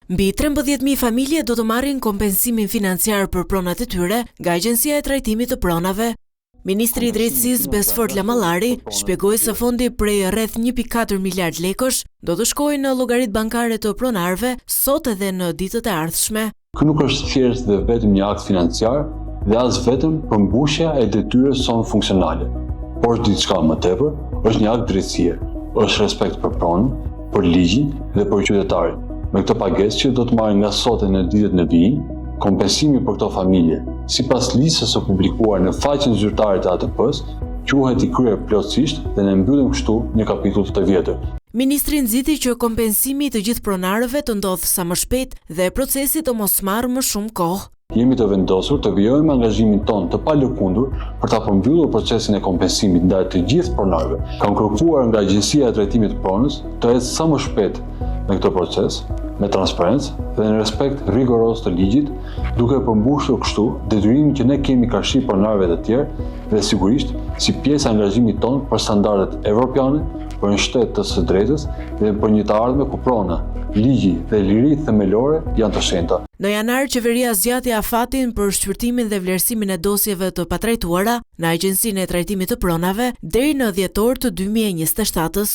Mbi 13.000 familje do të marrin kompensimin financiar për pronat e tyre nga Agjencia e Trajtimit të Pronave. Ministri i Drejtësisë Besfort Lamallari shpjegoi se fondi prej rreth 1.4 miliard lekësh do të shkojë në llogaritë bankare të pronarëve sot edhe në ditët e ardhshme. Ky nuk është thjesht dhe vetëm një akt financiar dhe as vetëm përmbushja e detyrës sonë funksionale, por është diçka më tepër, është një akt drejtësie, është respekt për pronën, për ligjin dhe për qytetarin. Me këtë pagesë që do të marrin nga sot e në ditët në vijim, kompensimi për këto familje, sipas listës së publikuar në faqen zyrtare të ATP-së, quhet i kryer plotësisht dhe ne mbyllim kështu një kapitull të vjetër. Ministri nxiti që kompensimi i të gjithë pronarëve të ndodhë sa më shpejt dhe procesi të mos marrë më shumë kohë. Jemi të vendosur të vijojmë angazhimin tonë të palëkundur për ta përmbyllur procesin e kompensimit ndaj të gjithë pronarëve. Kam kërkuar nga Agjencia e Trajtimit të Pronës të ecë sa më shpejt në këtë proces, me transparencë dhe në respekt rigoroz të ligjit, duke përmbushur kështu detyrimin që ne kemi karshi pronarëve të tjerë dhe sigurisht si pjesë e angazhimit tonë për standardet evropiane, për një shtet të së drejtës dhe për një të ardhme ku prona, ligji dhe liritë themelore janë të shenjta. Në janar, qeveria zgjati afatin për shqyrtimin dhe vlerësimin e dosjeve të patrajtuara në Agjencinë e Trajtimit të Pronave deri në dhjetor të 2027-ës.